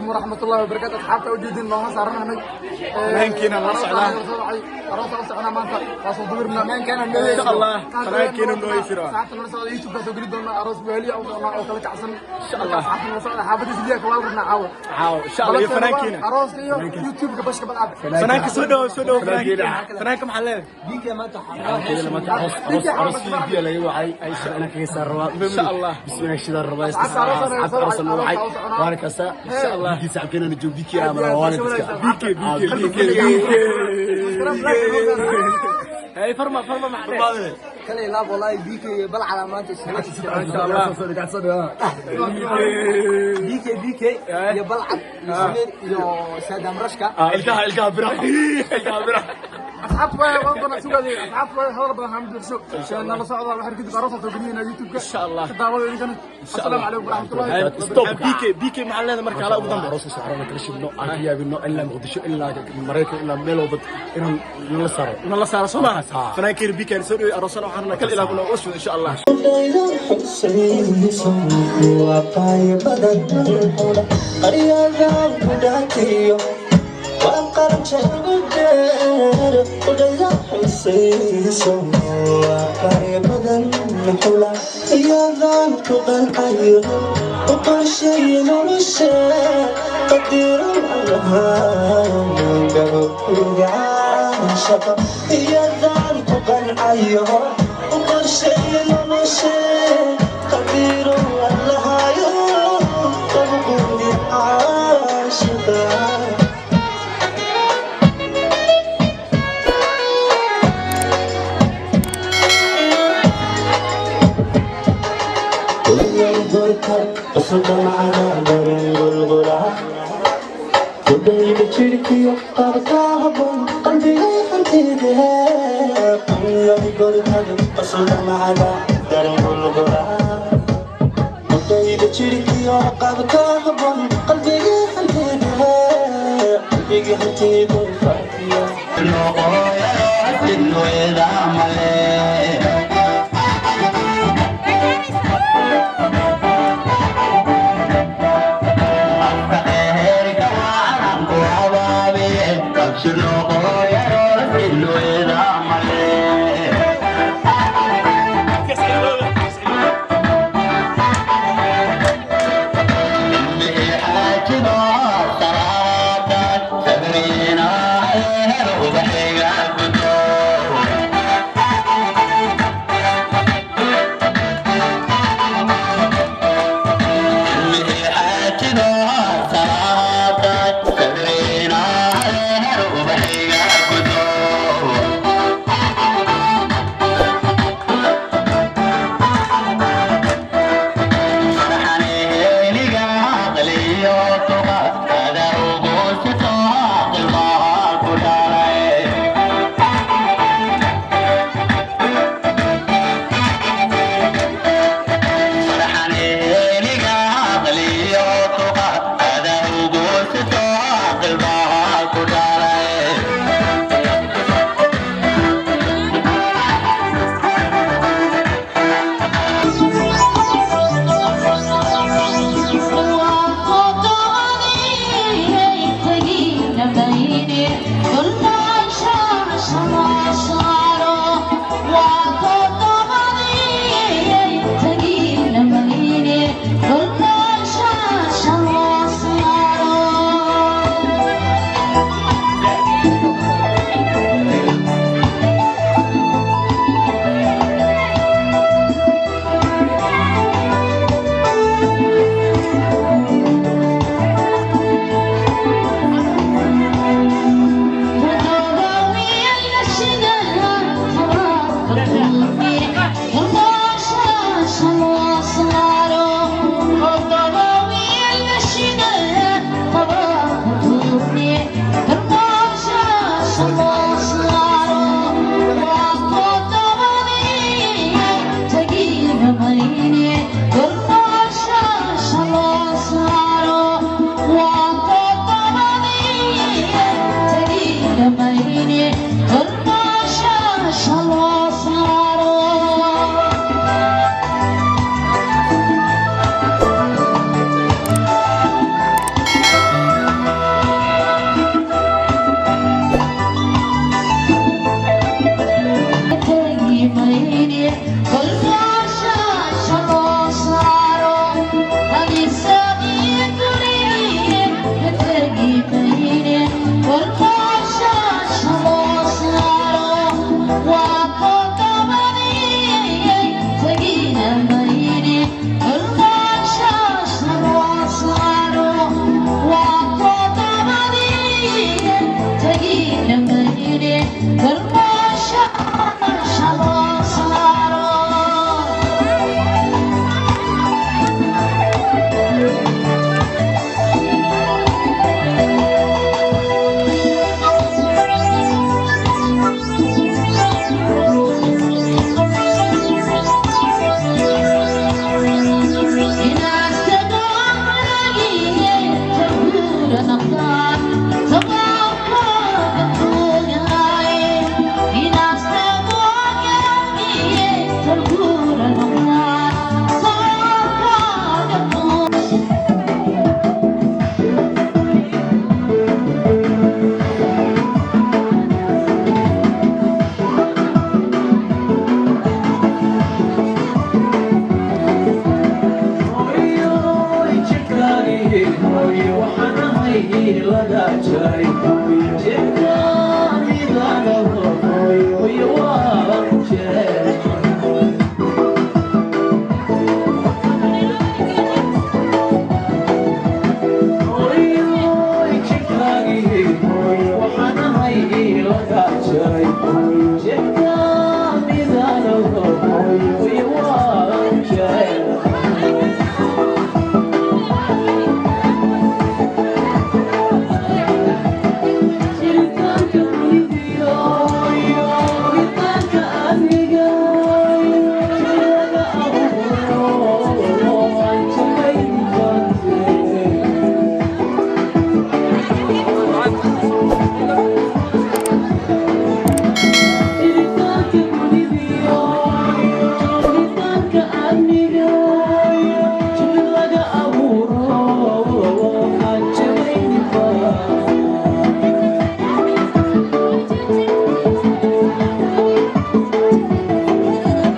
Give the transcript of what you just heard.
Waraxmatullahi wabarakaatu. Asxaabta ujeedin nooga saarananay. Fanaankiina nala socdaa. Aroosa u soconaa maanta, waa soo duwirna. Insha Allah, fanaankiina noo heysiro. Asxaabta nala socda, YouTube-ka soo geli doona. Aroos waaliya u soconaa oo kala kacsan. Insha Allah. Asxaabta nala socda, xaafadiisa biyaha kawaal rabnaa caawa. Caawa, insha Allah, iyo fanaankiina. Arooska iyo YouTube-ka bashka badcad. Fanaanka soo dhawo, soo dhawo fanaanka. Fanaanka maxaa leedahay? Aroos biya laga wacay, Aisha inaan kaga saar rabaa. Insha Allah. Bismillah, shidaan rabaa. Asxaabta aroos aroos la wacay. Waana kasta. Insha Allah. Biki saaxiibkeena joog, Biki ama waana dadka. BK, BK, BK. Hey, farma, farma maxaa leedahay? Kale laab wallahi, BK bal calaamaanta. Insha Allah. BK, BK iyo balcad iyo Sameer iyo Saadam Rashka. Ilkaha, ilkaha biraha, ilkaha biraha. Asxaabta waa waan doonaa sugaadey. Asxaabta waa hadal badan hamid bulsho nala socda. Waxaan kadib aroosa soo gelinayna YouTube-ka. Insha Allah. Ka daawada idinkana. Assalaamu calaykum waraxmatullahi. Stop. BK, BK maxaa leedahay marka ala ugu dambe? Aroos soo xarana kala shidno, aan ka yaabino ilaa Muqdisho, ilaa Mareykan, ilaa meel walba inaan nala saaro. Nala saaro soo maaha? Fanaankiina BK soo dhaweey. Aroosana waxaan kala ilaabno oo soo insha Allah. Qaryadan ku dhaatiyo waa qaranjeegu dheer udhayda xusayso, waa qarya badan xula iyadan ku qancayo u qorsheeye nolosha qadiro gabowga shaqa iyadan ku qancayo u qorsheeye nolosha qadiro allahayo qabqudi caashiqa. Kudayda jirkiyo qabkaa habboon qalbigay hantiide qunyay gorkad qosol dhamcada dareen gulgula kudayda jirkiyo qabkaa habboon qalbigay hantiide qalbigay hantiide fartiyo.